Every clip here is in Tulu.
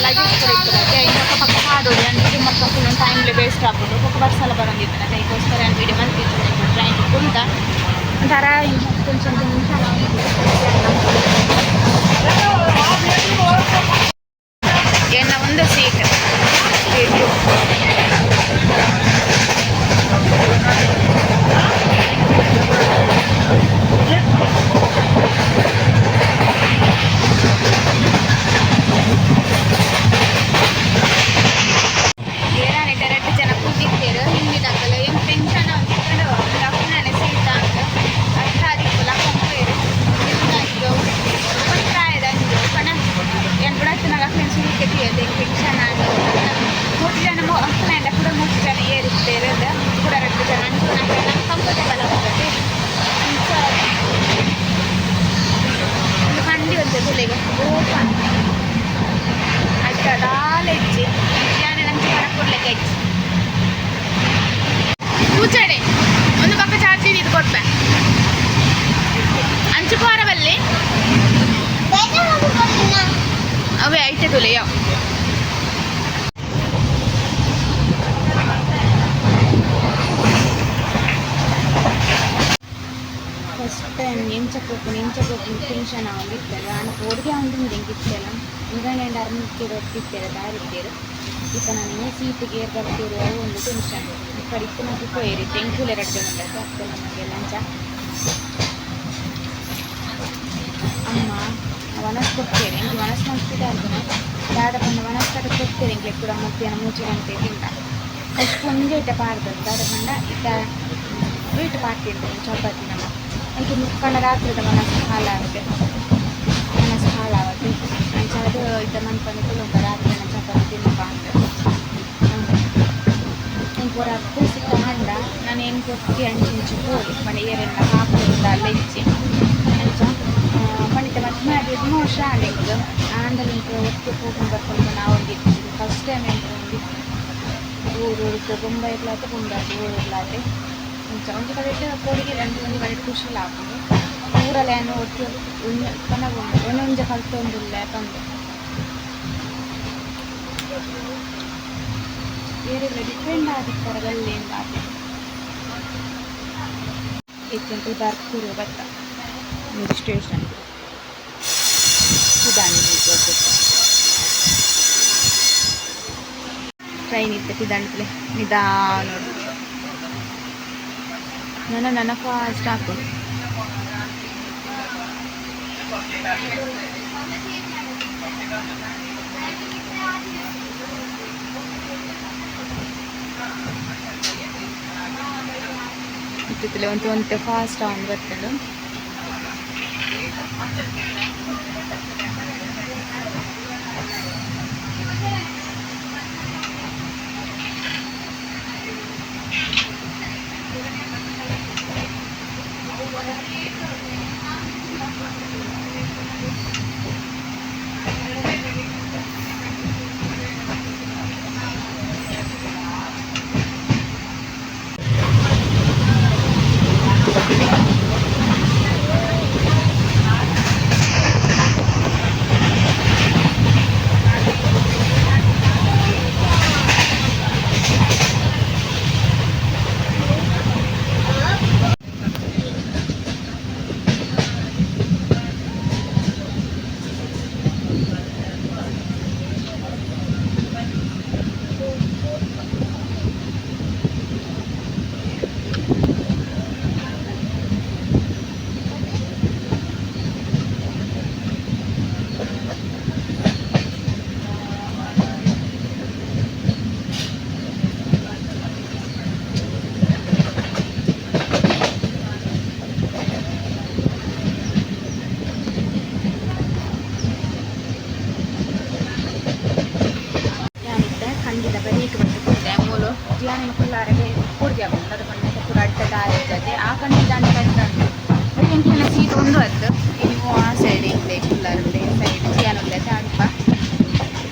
ಲಗೇಜ್ ಕೂಡ ಇತ್ತು. ಇನ್ನೊಂದು ಪಕ್ಕ ಪಾಡೋಡು ನಾನು ವೀಡಿಯೋ ಮಲ್ಪಕ್ಕೆ ಟೈಮ್ಲೆ ವೇಸ್ಟ್ ಆಪುಂಡು. ಬೊಕ್ಕ ಬರ್ಸಲ ಬರೊಂದಿತ್ತು. ಅದಕ್ಕೋಸ್ಕರ ನಾನು ವೀಡಿಯೋ ಮಲ್ತಿದ್ದೆ. ಟ್ರೈನ್ ಕುಂತ ಒಂಥರ ಟೆನ್ಷನ್ ಟೆನ್ಷನ್. ಎನ್ನ ಒಂದು ಸೀಟ್. ಏನಾನೆ ಡೈರೆಕ್ಟ್ ಜನ ಕೂತಿತ್ತೇರು ಹಿಂದಿದಾಗಲ್ಲ. ಏನು ಟೆನ್ಷನ್ ಅಂದ್ಕೊಂಡು ಲಕ್ನಾನೆ ಸೀಟ್ ಅಂತ ಅರ್ಥ ಆದಿಪ್ಪು ಲಕ್ಕಂಪೇರು ಪ್ರಾಯದ ಅಂಜು ಪಣ ಏನು ಬಿಡತ್ತಿನಾಗ ಅಕ್ಲೇನು ಸುರುಕ್ಕೆ ತೀಯದೆ ಟೆನ್ಷನ್ ಆಗ. ಮೂರು ಜನ ಅಕ್ಕನ ಕೂಡ ಮೂರು ಜನ ಏರಿತ್ತೇರು. ಕೂಡ ಎರಡು ಜನ ಅಂಜು ನಂಗೆ ಕಂಫರ್ಟೇಬಲ್ ಆಗ್ತದೆ. ಅಂಚ ಒಂದು ಕಂಡಿ ಒಂದು ತುಲೆಗೆ ಓಪನ್ ಆಯ್ತಾ ದಾಲ ಇಜ್ಜಿ ಯಾನೆ ನಂಚು ಪಣ ಕೊಡ್ಲಿಕ್ಕೆ ಇಜ್ಜಿ. ಕೂಚಡೆ ಒಂದು ಪಕ್ಕ ಚಾರ್ಜ್ ಇದು ಕೊಡ್ಪೆ ಅಂಚು ಪೋರವಲ್ಲಿ ಅವೇ ಐತೆ ತುಲೆಯೋ. ಫಸ್ಟ್ ಟೈಮ್ ಎಂಚ ಪೋಪುನು ಎಂಚ ಪೋಪುನು ಟೆನ್ಷನ್ ಆವೊಂದಿತ್ತಲ್ಲ. ಆಂಡ ಪೋಡಿಗೆ ಆವೊಂದುಂಡು ಎಂಕ್ ಇತ್ತೆಲ. ಇಂಗಣೆಂಡ ಅರ್ಮಿತ್ತೆರ್ ಒತ್ತಿತ್ತೆರ್ ದಾರಿತ್ತೆರ್. ಇತ್ತ ನಾನು ಈ ಸೀಟಿಗೆ ಏರ್ ಬರ್ತೀರು, ಅವು ಒಂದು ಟೆನ್ಷನ್. ಈ ಇತ್ತಿನಕ್ಕು ಪೋಯೆರ್. ಇತ್ತೆ ಎಂಕುಲು ಎರಡು ಜನ ಉಲ್ಲೆರ್ ಅತ್ತೆ ನಮಗೆಲ್ಲ. ಅಂಚ ಅಮ್ಮ ವನಸ್ ಕೊಡ್ತೇನೆ ಎಂಕ್ ವನಸ್ ಮಲ್ತಿದಾರ್ಗುನ ದಾದ ಪಂಡ ವನಸ್ ಕಡೆ ಕೊಡ್ತೇನೆ. ಎಂಕ್ಲೆ ಪೂರ ಮಧ್ಯಾಹ್ನ 3 ಗಂಟೆ ತಿಂದ ಫಸ್ಟ್ ಒಂಜೆ ಇಟ್ಟ ಪಾಡ್ದದ್ದು. ದಾದ ಪಂಡ ಇತ್ತ ವೀಟ್ ಪಾಡ್ತಿರ್ತೇನೆ ಚಪಾತಿ ನಮ್ಮ ಐಕೆ ಪಂಡ ರಾತ್ರಿದ ವನಸ್ ಹಾಳಾಗುತ್ತೆ, ವನಸ್ ಹಾಳಾವತ್ತೆ. ಅಂಚ ಅದು ಇತ್ತ ಮನ್ಪಂದೆ ಕುಲುಂಬ ರಾತ್ರಿ ಚಪಾತಿ ತಿನ್ನಪ ಅಂತ. ಎಂಕ್ ಒರ ಸಿಕ್ಕ ಅಂಡ ನಾನು ಏನು ಕೊಟ್ಟು ಅಂಚಿಂಚು ಪೋಲಿ ಪಂಡ ಏರೆಲ್ಲ ಹಾಕೋದು ಅಲ್ಲ ಇಜ್ಜಿ. ಅಂಚ ಪಂಡಿತ ಮದ್ಮೆ ಆದ್ 3 ವರ್ಷ ಆಂಡ್ ಎಂಕ್. ಆಂಡಲ ಎಂಕ್ ಒಟ್ಟಿಗೆ ಪೋಪುನು ಬರ್ಪುನು ಆವೊಂದಿತ್ತಿಜಿ. ಫಸ್ಟ್ ಟೈಮ್ ಎಂಕ್ ಒಂದಿತ್ತು. ಊರು ಬೊಂಬೈಗ್ಲಾತೆ ಬೊಂಬೈ ಊರುಗ್ಲಾತೆ. ಅಂಚ ಒಂಜಿ ಕಡೆಟ್ ಪೋಡಿಗೆ ಉಂಡು, ಒಂಜಿ ಕಡೆಟ್ ಖುಷಿಲ ಆಪುಂಡು. ಊರಲ್ಲಿ ಯಾನ್ ಒಟ್ಟು ಒಂಜಿ ಪಂಡ ಒಂಜೊಂಜೆ ಕಲ್ತೊಂದುಲ್ಲೆ ಪಂದ್. ಏರೆಗ್ಲ ಡಿಪೆಂಡ್ ಆದಿಪ್ಪರ ಬಲ್ಲಿಂದ ಆತೆ. ಇತ್ತೆ ಎಂಕುಲು ಬರ್ಪುರು ಬತ್ತ ಒಂಜಿ ಸ್ಟೇಷನ್ ಪಿದಾಂಡ್. ಟ್ರೈನ್ ಇತ್ತೆ ಪಿದಾಂಡ್ಲೆ ನಿಧಾನೋಡು ನನ್ನ ನನ್ನ ಫಾಸ್ಟ್ ಆಪುಂಡು. ಇತ್ತಿತ್ತಲೆ ಒಂತೆ ಒಂತೆ ಫಾಸ್ಟ್ ಆವೊಂದು ಬರ್ತುಂಡು. ಯಾನಿತ್ತೆ ಖಂಡಿತ ಬರೀಕ್ ಬತ್ತು ಕುಂತೆ. ಮೂಲು ಜಿಯಾನಿನ ಕುಲ್ಲಾರೆಗೆ ಪೂರ್ತಿ ಆಪುಂಡು. ಅದು ಪಂಡ ಪೂರ ಅಡ್ಡ ದಾರಿ ಇಜ್ಜತೆ. ಆ ಕಂಡಿ ದಾಂಡ ಕಷ್ಟ ಉಂಟು. ಬಟ್ ಎಂಕ್ಲೆನ ಸೀಟ್ ಒಂದು ಅತ್ತು. ಇವು ಆ ಸೈಡ್ ಎಂಕ್ಲೆ ಕುಲ್ಲಾರುಂಡೆ ಸೈಡ್ ಜಿಯಾನ್ ಉಲ್ಲೆತೆ ಅಲ್ಪ.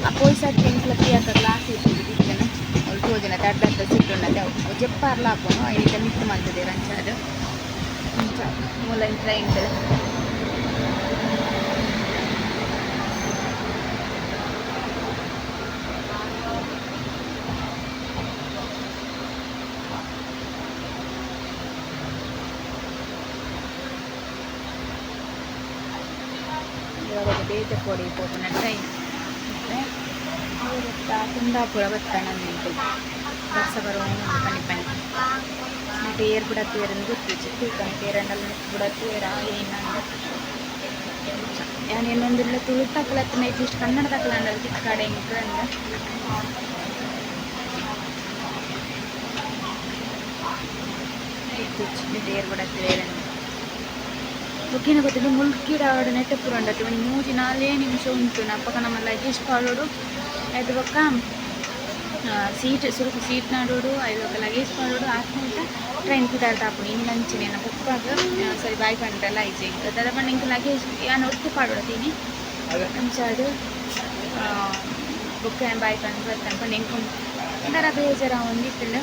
ಆ ಪೋಯಿ ಸರ್ತಿ ಎಂಕ್ಲ ಪ್ರಿಯಾಕ ಗ್ಲಾಸ್ ಇತ್ತು ಇತ್ತನ ಅವ್ಳು ತೋಜನ ಅಡ್ಡ ಅಡ್ಡ ಸೀಟ್ ಉಂಡತೆ. ಅವು ಜೆಪ್ಪಾರ್ಲ ಆಪುಂಡು. ಐನಿತ ಮಿತ್ತ್ ಮಲ್ತುದೆರ್. ಅಂಚ ಅದು ಅಂಚ ಮೂಲ ಟ್ರೈನ್. ಬೇತೆ ಪೋಡಿ ಪೋಪುನ ಟ್ರೈನ್. ಕುಂದಾಪುರ ಬತ್ತಣ ಬರ್ಸ ಬರೋನು ಪನಿ ಪನಿ. ನೆಟ್ ಏರ್ ಬುಡತ್ತೇರಂದು ಗೊತ್ತಿಜ್ಜಿ. ತೂಕ ಏರಂಡಲ ನೆಟ್ ಬುಡತ್ತೇರ ಏನಂದ. ಯಾನ್ ಎನ್ನೊಂದುಲ್ಲ ತುಳುತಕುಲು ಅತ್ತ್ಂಡ ಅಟ್ಲೀಸ್ಟ್ ಕನ್ನಡದಕುಲು ಆಂಡಲ ತಿಕ್ಕಡೆ ಎಂಕ್ ಅಂದ್. ನೆಟ್ ಏರ್ ಬುಡತ್ತೇರಂದ್. ಬೊಕ್ಕ ಗೊತ್ತುಂಡು ಮುಲ್ಕಿಡ್ ಆವಡ್ ನೆಟ್ಟ ಪೂರ ಉಂಡತೆ ಒಂಜಿ ಮೂಜಿ ನಾಲೇ ನಿಮಿಷ ಉಂಟು. ಅಪಗ ನಮ ಲಗೇಜ್ ಪಾಡೊಡು, ಐತ ಬೊಕ್ಕ ಸೀಟ್ ಸುರುಕು ಸೀಟ್ ನಾಡೋಡು, ಐತ ಬೊಕ್ಕ ಲಗೇಜ್ ಪಾಡೊಡು. ಆತ್ಮೂಟ ಟ್ರೈನ್ ಪಿದಾಡ್ದ್ ಆಪುಂಡು. ಇನಿ ಅಂಚನೆ ಎನ್ನ ಪೊಪ್ಪಗ್ ಸರಿ ಬಾಯ್ ಪಂಡಲ್ಲ ಆಯ್ಜಿ ಎಂಕ್. ದಾದ ಪಂಡ ಎಂಕ್ ಲಗೇಜ್ ಯಾನ್ ಒರ್ತಿ ಪಾಡೊಡು ಅಂಚಾದ್ ಬೊಕ್ಕ ಯಾನ್ ಬಾಯ್ ಪಂದ್ ಬತ್ತೇನೆ. ಪಂಡ ಎಂಕ್ ಒಂಥರ ಬೇಜಾರಾವೊಂದಿತ್ತ್ಂಡ್.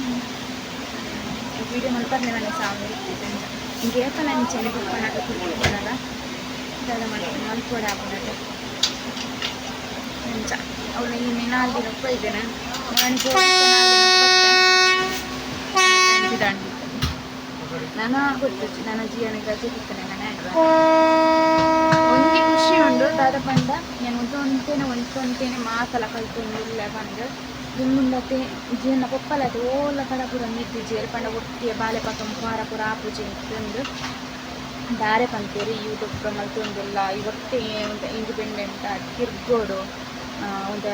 ವೀಡಿಯೋ ಮಲ್ಪರ್ನೆ ಮನಸ್ಸು ಆವೊಂದಿತ್ತಿಜಿ ಅಂಚ. ಎಂಕ್ ಏಪಲ ಅಂಚನೆ ಪೊಪ್ಪನಗ ಕುಲ್ಲುನಗ ದಾದ ಮಲ್ಪುನು ಮಲ್ಪೊಡು ಆಪುಂಡತೆ ಅಂಚ. ಅವ್ಲು ಇನಿ 4 ದಿನ ಪೋಯಿದೆನ ನಾನ್ ಪಿದಾಡ್ಂಡ್. ನನ ಗೊತ್ತುಜ್ಜಿ ನನ ಜಿಯಾನಿಗ್ ರಜೆ ತಿಕ್ಕುನೆ ನನ. ಒಂಜಿ ಖುಷಿ ಉಂಡು, ದಾದ ಪಂಡ ಯಾನ್ ಒಂತೆ ಒಂತೆ ಒಂತೆನೆ ಮಾತಲ ಕಲ್ತೊಂದುಲ್ಲೆ ಪಂದ್. ದುಂಬುಂಡತೆ ಜಿಯನ್ನ ಪೊಪ್ಪಲತೆ ಓಲ ಕಡಪುಡೊಂದಿತ್ತಿಜೆರ್. ಪಂಡ ಒರ್ತಿಯೆ ಬಾಲೆ ಪತೊಂದು ಪಾರ ಪೂರ ಆಪುಜಿ ಎಂಕ್ ದಾರೆ ಪನ್ಪೆರ್ ಯೂಟ್ಯೂಬ್ ಪೂರ ಮಲ್ತೊಂದುಲ್ಲ, ಈ ಒರ್ತಿ ಒಂತೆ ಇಂಡಿಪೆಂಡೆಂಟ್ ಆದ್ ತಿರ್ಗೊಡು, ಒಂತೆ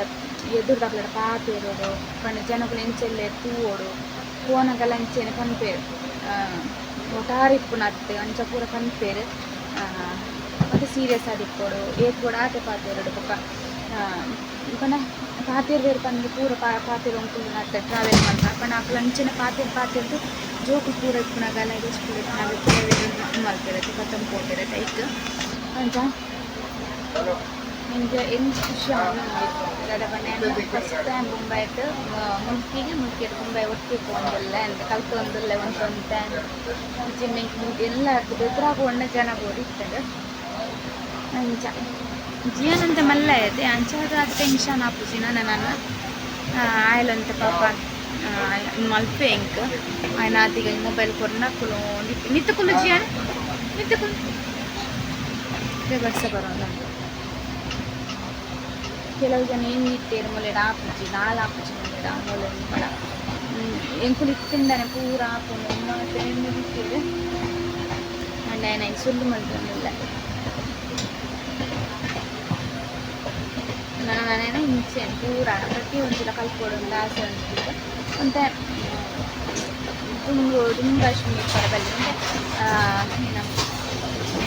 ಎದುರುದಕ್ಲೆಡ ಪಾತೆರೊಡು ಪಂಡ ಜನಕುಲು ಎಂಚ ಉಲ್ಲೆರ್ ತೂವೊಡು, ಪೋನಗಲ ಅಂಚೆನೆ ಪನ್ಪೆರ್, ಒಟಾರಿ ಇಪ್ಪುನತ್ತ್ ಅಂಚ ಪೂರ ಪನ್ಪೆರ್. ಒಂತೆ ಸೀರಿಯಸ್ ಆದಿಪ್ಪೊಡು, ಏತ್ ಬೋಡು ಆತೆ ಪಾತೆರೊಡು. ಬೊಕ್ಕ ಪಂಡ ಪಾತೆರ್ವೆರ್ ಪಂದ್ ಪೂರ ಪಾತೆರೊಂದು ಕುಲ್ಲುನತ್ತ್ ಟ್ರಾವೆಲ್ ಮಲ್ಪುನ. ಪಂಡ ಅಕುಲು ಅಂಚನೆ ಪಾತೆರ್ ಪಾತೆರ್ದ್ ಜೋಕುಲು ಪೂರ ಇಪ್ಪುನಗ ಲಗೇಜ್ ಪೂರ ಇಪ್ಪುನಗ ಕೆಲವೆರ್ ಮಲ್ಪೆರ್ ಪತ್ತೊಂದು ಪೋಪೆರ್ ಐಕ್ ಅಂಚ. ಎಂಕ್ ಎಂಚ ಖುಷಿ ಆವೊಂದುಂಡು ದಾದ ಪಂಡ ಯಾನ್ ಫಸ್ಟ್ ಟೈಮ್ ಬೊಂಬಾಯಿಟ್ ಮುಲ್ಕಿಗ್, ಮುಲ್ಕಿಡ್ ಬೊಂಬಾಯಿ ಒರ್ತಿ ಪೋವೊಂದುಲ್ಲೆ ಅಂದ್ ಕಲ್ತೊಂದುಲ್ಲೆ ಒಂತೆ ಒಂತೆ. ಇಜ್ಜಿಂಡ ಎಂಕ್ ಎಲ್ಲ ಬೆದ್ರ ಪೋಂಡ ಜನ ಬೋಡಿತ್ತ್ಂಡ್ ಅಂಚ. ಜಿಯಾನ್ ಒಂತೆ ಮಲ್ಲೆ ಆಯತೆ, ಅಂಚಾದ್ ಆತ್ ಟೆನ್ಷನ್ ಆಪುಜಿ. ನನ ನನ ಆಯಲ್ ಪಾಪ ಮಲ್ಪೆ ಎಂಕ್ ಆಯನ ಮೊಬೈಲ್ ಕೊರ್ಂಡ ಕುಲ್ಲೊಂದು ಮಿತ್ತ್ ಕುಲ್ಲು ಜಿಯಾನ್, ಮಿತ್ತ್ ಕುಲ್ಲು. ಬರ್ಸ ಬರೋಂದುಂಡು. ಕೆಲವು ಜನ ಎನ್ನಿತ್ತೆರ್ ಮೊಲೆಡ್ ಆಪುಜಿ, ದಾಲ ಆಪುಜಿ ಮೊಲೆಡ್ ಮೊಲೆ ಪಡ ಎಂಕುಲು ಇತ್ತ್ಂಡನೆ ಪೂರ ಆಪುಂಡು ಮಾತ ಎನ್ನುದಿತ್ತೆರ್. ಆಂಡ ಯಾನ್ ಐನ್ ಸುಳ್ಳು ಮಲ್ತೊಂದುಲ್ಲೆ. ನನ ಇಂಚೆನೆ ಪೂರ ಪ್ರತಿ ಒಂಜಿಲ ಕಲ್ಪೊಡು ಅಂದ್ ಆಸೆ ಉಂಡು. ಒಂತೆ ದುಂಬು ದುಂಬು ಅಶ್ವಿನಿ ಇಪ್ಪರೆ ಬಲ್ಲಿ ಒಂತೆ ಏನ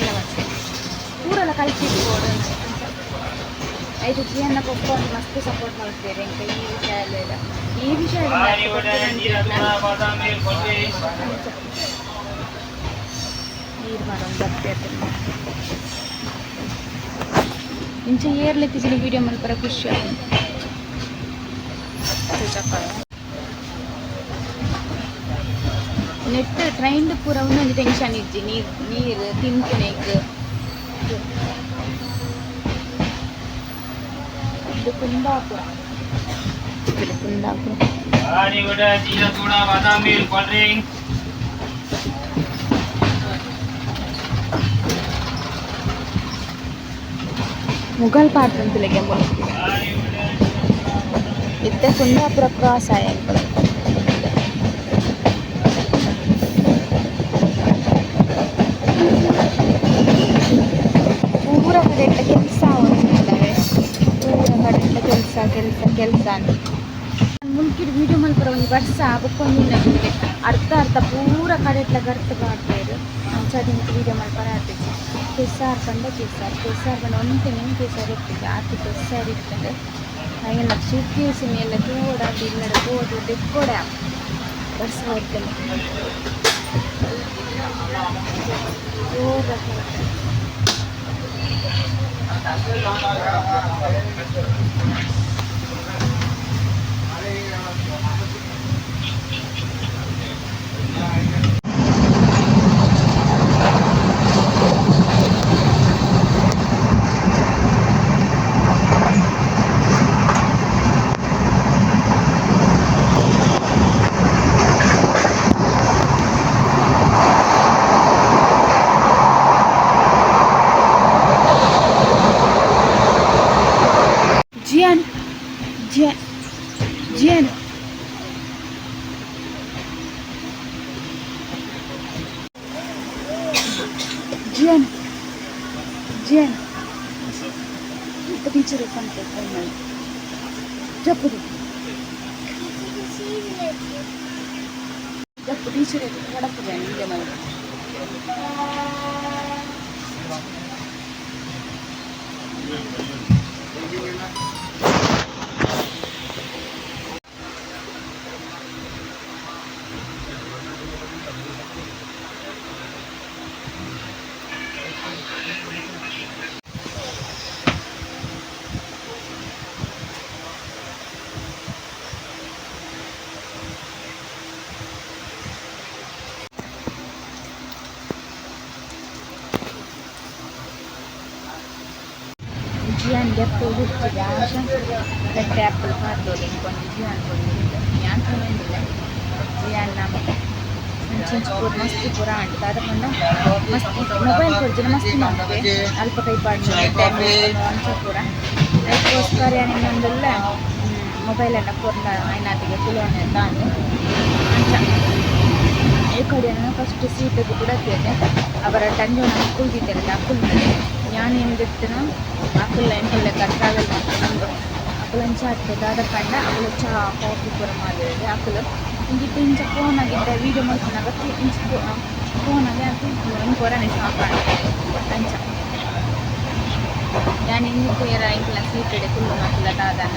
ಏನ ಮಲ್ತೆ ಪೂರಲ ಕಲ್ತಿಪ್ಪೊಡು ಅಂಚ. ಐಟ್ ಜಿಯನ್ನ ಪೊಪ್ಪ ಒಂಜಿ ಮಸ್ತ್ ಸಪೋರ್ಟ್ ಮಲ್ಪುವೆರ್ ಎಂಕ್ ಈ ವಿಷಯ ಈ ವಿಷಯ ಅಂಚ. ನೀರು ಮಾರೊಂದು ಬತ್ತೆರ್. ಇಂಚ ಏರ್ಲೆತ್ತಿಜಿಂಡ ವೀಡಿಯೋ ಮಲ್ಪರೆ ಖುಷಿ ಆಪುಂಡು. ನೆಟ್ ಟ್ರೈನ್ ಪೂರ ಉಂದೊಂಜಿ ಟೆನ್ಷನ್ ಇಜ್ಜಿ, ನೀರು ನೀರು ತಿನ್ಪಿನೈಕ್. ಇದು ಕುಂದಾಪುರ, ಇದು Kundapura. Jeera soda, badam milk, cold drink. Mughal ಪಾಡ್ದಂತುಲೆಗೆ ಮೂಲು. ಇತ್ತೆ ಕುಂದಾಪುರ ಕ್ರಾಸ್ ಆಯ ಎಂಕುಲು. ಪೂರ ಕಡೆಟ್ಲ ಕೆಲಸ ಆವೊಂದುಂಡವೆ, ಪೂರ ಕಡೆಟ್ಲ ಕೆಲಸ ಕೆಲಸ ಕೆಲಸ ಅಂದ್. ಮುಲ್ಕಿಡ್ ವೀಡಿಯೋ ಮಲ್ಪರ ಒಂಜಿ ಬರ್ಸ ಬೊಕ್ಕ ಒಂಜಿ ಅರ್ಧ ಅರ್ಧ ಪೂರ ಕಡೆಟ್ಲ ಗರ್ತ್ ಪಾಡ್ದೆರ್. ಅಂಚಾದ್ ಎಂಕ್ ವೀಡಿಯೋ ಮಲ್ಪರ ಆತಿಜಿ. ಕೆಸರ್ ಪಂಡ ಕೆಸರ್, ಕೆಸರ್ ಪಂಡ ಒಂತೆನೇ ಕೆಸರ್ ಇತ್ತಿಜಿ, ಆತ್ ಕೆಸರ್ ಇತ್ತ್ಂಡ್. ಐನ ಸೂಟ್ ಕೇಸ್ ಎಲ್ಲ ತೂವೊಡಾದ್ ಇಲ್ಲಡ್ ಪೋದು ದೆಕ್ಕೊಡೆ ಬರ್ಸ ಬರ್ತುಂಡು. ಜೋರ್ ಬರ್ಸ ಬರ್ತುಂಡು. ಜಿಯಾನ್ ಜಿಯಾನ್ ಜಿಯಾನ್ ಜಿಯಾನ್ ಜಿಯಾನ್ ಟೀಚರ್ ಫೋನ್ ಮಾಡಿ ಜಪ್ಪುದು ಜಪ್ಪು ಟೀಚರ್ ಕಡಪು ಜಾನ್ ಹಿಂಗೆ ಮಾಡಿ. ಜಿಯಾನ್ ಗೆಪ್ಪು ಹುಚ್ಚು ಆಶ ಬೆಟ್ಟೆ ಆ್ಯಪಲ್ ಪಾಡ್ದೋಲಿ ಇಂಕೊಂಜಿ ಜಿಯಾನ್ ಕೊಂದು ಯಾನ್ ತೂವೊಂದಿಲ್ಲ ಜಿಯಾನ್ ನಮ್ಮ ಅಂಚಿಂಚಿ ಪೂರ ಮಸ್ತ್ ಪೂರ ಆಂಡ್ ದಾದ ಪಂಡ ಮಸ್ತ್ ಮೊಬೈಲ್ ಕೊರ್ಜಿಡ ಮಸ್ತ್ ಮಲ್ಪುವೆ ಅಲ್ಪ ಕೈ ಪಾಡ್ನ ಅಂಚ ಪೂರ ಐಕ್ಕೋಸ್ಕರ ಯಾನ್ ಇನ್ನೊಂದುಲ್ಲ ಮೊಬೈಲ್ ಎಲ್ಲ ಕೊರ್ನ ಐನಾತಿಗೆ ಕುಲೋನೆ ತಾಂಡ್ ಅಂಚ ಈ ಕಡೆ ಫಸ್ಟ್ ಸೀಟಿಗೆ ಬುಡತ್ತೇನೆ ಅವರ ಟಂಜೋನ ಕುಲ್ದಿತ್ತೇನೆ ಅಕುಲ್ ಯಾನ್ ಏನ್ ಅಕುಲ್ ಎಂಕುಲ್ ಟ್ರಾವೆಲ್ ಮಲ್ಪುನಂದು ಅಕುಲ್ ಅಂಚ ಅತ್ತೆ ದಾದ ಪಂಡ ಅಕುಲು ಚಾ ಕಾಫಿ ಪೂರ ಮಲ್ದಿರೆರ್ ಅಕುಲು ಇಂಚಿತ್ತ ಇಂಚ ಫೋನಾಗಿದ್ದ ವೀಡಿಯೋ ಮಲ್ಪುನಗ ಇಂಚ ಫೋನಾಗ ಎಂಕ್ ಒರನೆ ಶಾಕ್ ಆಂಡ್ ಅಂಚ ಯಾನ್ ಇಂಚಿತ್ತ ಏರ ಎಂಕಲ್ನ ಸೀಟ್ ಡೆ ಕುಲ್ಲುನಕುಲ ದಾದನ.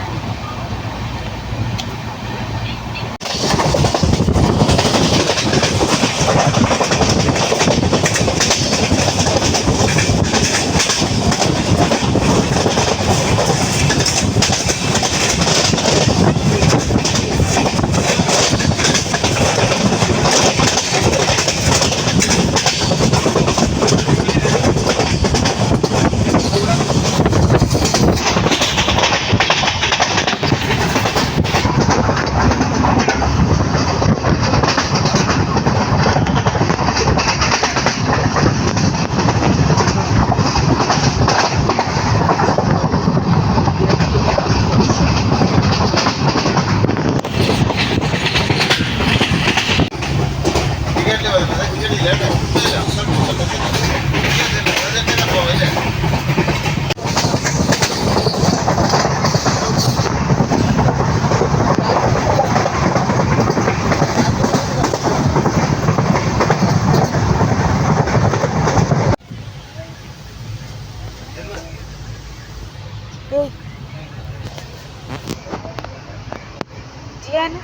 ಜಿಯಾನ್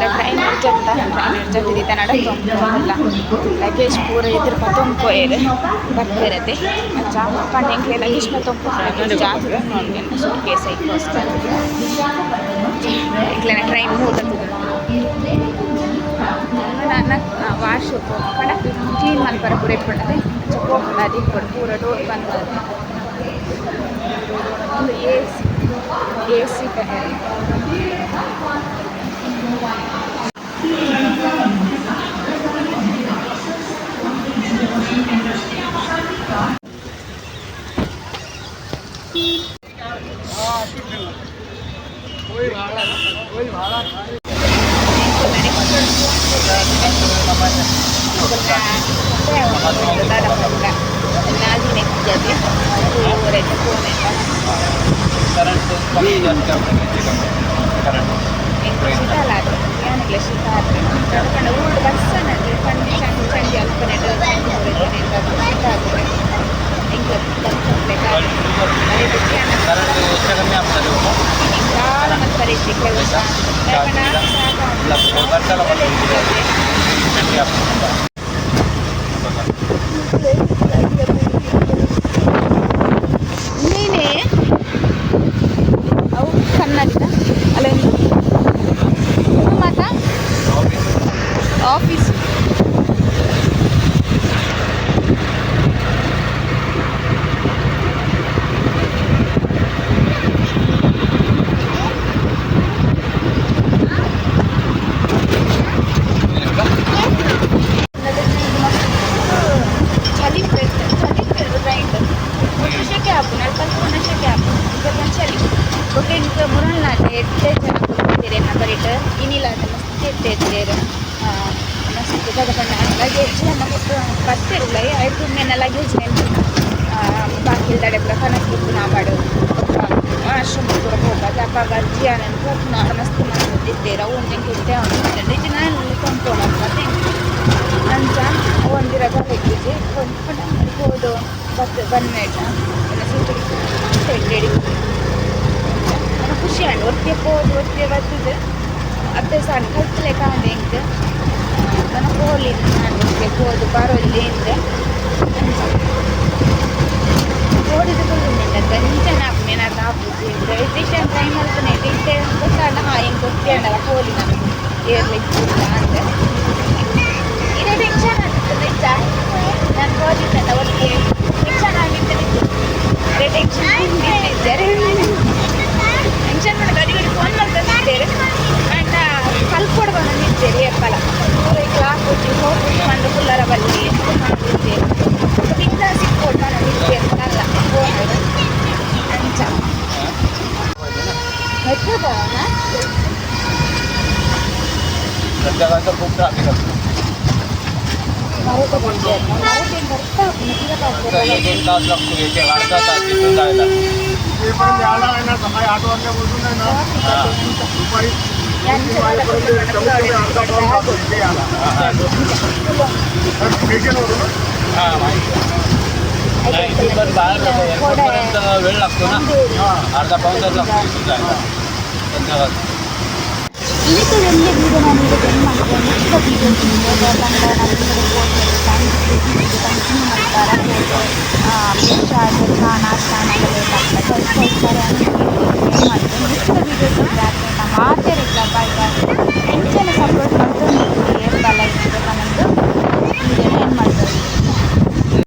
ಟ್ರೈನ್ ಜತ್ತ ಟ್ರೈನ್ ಜತ್ತಿದ ನಡತೊಂದು ಲಗೇಜ್ ಪೂರ ಎದುರು ಪತ್ತೊಂದು ಪೋಯೆರ್ ಬರ್ಪೆರತೆ ಅಂಚ ಪಂಡ ಎಂಕ್ಲೆ ಲಗೇಜ್ ಪತ್ತೊಂದು ಲಗೇಜ್ ಜಾಸ್ತಿ ಸೂಟ್ ಕೇಸ್ ಐಕ್ಕೋಸ್ಕರ ಎಂಕ್ಲೆನ ಟ್ರೈನ್ ಮೂಲ ನನ್ನ ವಾಶ್ ಪಂಡ ಕ್ಲೀನ್ ಮಲ್ಪರ ಪೂರ ಇಪ್ಪುಂಡತೆ ಅಂಚ ಪೋಪುಂಡ ಅದು ಇಪ್ಪೊಡು ಪೂರ ಡೋರ್ ಬಂದ್ ಉಂದು ಎ ಸಿ ಎ ಸಿ. करंट कमी जास्त करंट. ಶೀತ ಯಾನಿಗ್ಲ ಶೀತ ಆತ್ರೆ ಪಂಡ ಊರುಡು ಬಸ್ ಅನ್ನದು ಪಂಡಿ ಚಂಡಿ ಚಂಡಿ ಅಲ್ಪನೆಡ್ ಶೀತ ಆತ್ರೆ ಎಂಕ್ಲ करंट ಹೆಚ್ಚು ಕಮ್ಮಿ ಆಗ್ತದೆ. ದಾಲ ಮಲ್ಪರೆ ಇಜ್ಜಿ ಕೆಲಸ ಪಂಡ ನೀನೇ ಅವು ಕನ್ನಡಿಗ ಅಲ್ಲ ಮಾತಾ ಆಫೀಸ್. ಚಳಿ ಚಳಿ ರೈಟ್ ಶೆಕೆ ಆಪುಂಡು ಅಲ್ಪ ಪೂನ ಶೆಕೆ ಆಪುಂಡು ಇಂಚ ಚಳಿ. ಬೊಕ್ಕ ಎಂಕ್ ಮುರಲ್ನಾಟೆ ಎಡ್ಡೆ ಜನ ಕೊಡ್ತೀರಿ ಎನ್ನ ಬರಿಟ್ ಇನಿಲಾತ ಮಸ್ತ್ ಎಡ್ಡೆ ಇತ್ತೇರು. ಮಸ್ತ್ ದಾದ ಪಂಡ ಲಗೇಜ್ ನಮ್ಮ ಬತ್ತೆರುಲ್ಲ ಐದು ಮೇನ ಲಗೇಜ್ ನೆನ್ಪುನ ಬಾಕಿಲ್ದಡೆ ಪೂರ ಕನಕ್ ಇಪ್ಪುನ ಆವಡ್ ಬೊಕ್ಕ ವಾಶ್ರೂಮ್ ಪೂರ ಪೋಪಾಗ ಅಪಗ ಅಜ್ಜಿ ಆನನ್ ಪೋಪುನ ಮಸ್ತ್ ಮಸ್ತ್ ಇತ್ತೇರು. ಅವು ಒಂಜಿ ಎಂಕ್ ಎಡ್ಡೆ ಆವೊಂದಿತ್ತ್ಂಡ್. ಇಜ್ಜಿ ನಾನು ಕೊಂಪೊಡಪ್ಪ ಅಂಚ ಒಂದಿರ ಇಜ್ಜಿ ಪಂಡ ಪೋದು ಬತ್ ಬನ್ನೇಟ ಎನ್ನ ಸೀಟ್ ಎಡ್ಡೆ ಖುಷಿ ಆಂಡ್. ಒರ್ತಿ ಪೋದು ಒರ್ತಿ ಬತ್ತುದು ಅಭ್ಯಾಸ ಆಂಡ್. ಕಲ್ತ್ಲೆಕ ಆಂಡ್ ಎಂಕ್. ನನ ಪೋಲಿ ನಾನು ಒರ್ತಿ ಪೋದು ಬರೊಲಿ ಇಂದ್. ಅಂಚ ಪೋಡಿದ್ ಕುಲ್ಲುಂಡುಂಡತ್ತ ಇಂಚನ ಆಪುಂಡು ಏನಾತ್ ಆಪುಜಿ. ಇತ್ತೆ ಟ್ರೈ ಮಲ್ಪುನೆ ಇತ್ತೆ ಗೊತ್ತಾಂಡ. ಹಾ, ಎಂಕ್ ಒರ್ತಿ ಆಂಡಲ ಪೋಲಿ ನನ ಏರ್ಲ ಇಪ್ಪುಲ್ಲ ಅಂದ್. ಇಡೆ ಟೆನ್ಷನ್ ಆತಿತ್ತು ಇಚ್ಚ ನಾನು ಪೋದಿತ್ತಲ್ಲ ಒಟ್ಟಿಗೆ ಟೆನ್ಷನ್ ಆಗಿತ್ತು. ಅರೆ ಟೆನ್ಷನ್ ಇದ್ದಾರೆ ಟೆನ್ಷನ್ ಮಾಡಿ ಗಡಿ ಗಡಿ ಫೋನ್ ಮಾಡ್ಕೊಂಡಿದ್ದೇವೆ. ಅಂಡ ಕಲ್ಪೊಡು ಬಂದಿದ್ದೇವೆ ಏಪಲ ಕ್ಲಾಸ್ ಹೋಗಿ ಬಂದು ಕುಲ್ಲರ ಬಲ್ಲಿ ಮಾಡಿದ್ದೇವೆ. ತಿಂದ ಸಿಕ್ಕೋಡು ನಾನು ಅಲ್ಲ ಫೋನ್ ಅಂಚ ಮೆಟ್ರೋದ. संध्याकाळचं खूप ट्रॅफिक असतं. एक एक तास लागतो, एक एक अर्धा तास तिथून जायला. इथेपर्यंत यायला आहे ना सकाळी 8 वाजल्यापासून आहे ना दुपारी 2-3 वाजेपर्यंत कमीत कमी अर्धा पाऊण तास इथे यायला. तर स्टेशनवरून हां, माहिती आहे. नाही, इथून पण बाहेर जातो एअरपोर्टपर्यंत वेळ लागतो ना, अर्धा पाऊण तास लागतो इथून जायला संध्याकाळचा. ಈತದಲ್ಲಿ ವೀಡಿಯೋ ನಾನು ಈಗ ಎಂಡ್ ಮಾಡ್ತೇನೆ. ನೆಕ್ಸ್ಟ್ ವೀಡಿಯೋ ಪಂಡ ನಾನು ಕಂಟಿನ್ಯೂ ಮಾಡ್ತಾರೆ. ಫ್ರೆಶ್ ಆಗಿ ಚಾ ನಾಷ್ಟ ಲೇಟ್ ಆಗ್ತದೆ. ಸ್ವಲ್ಪ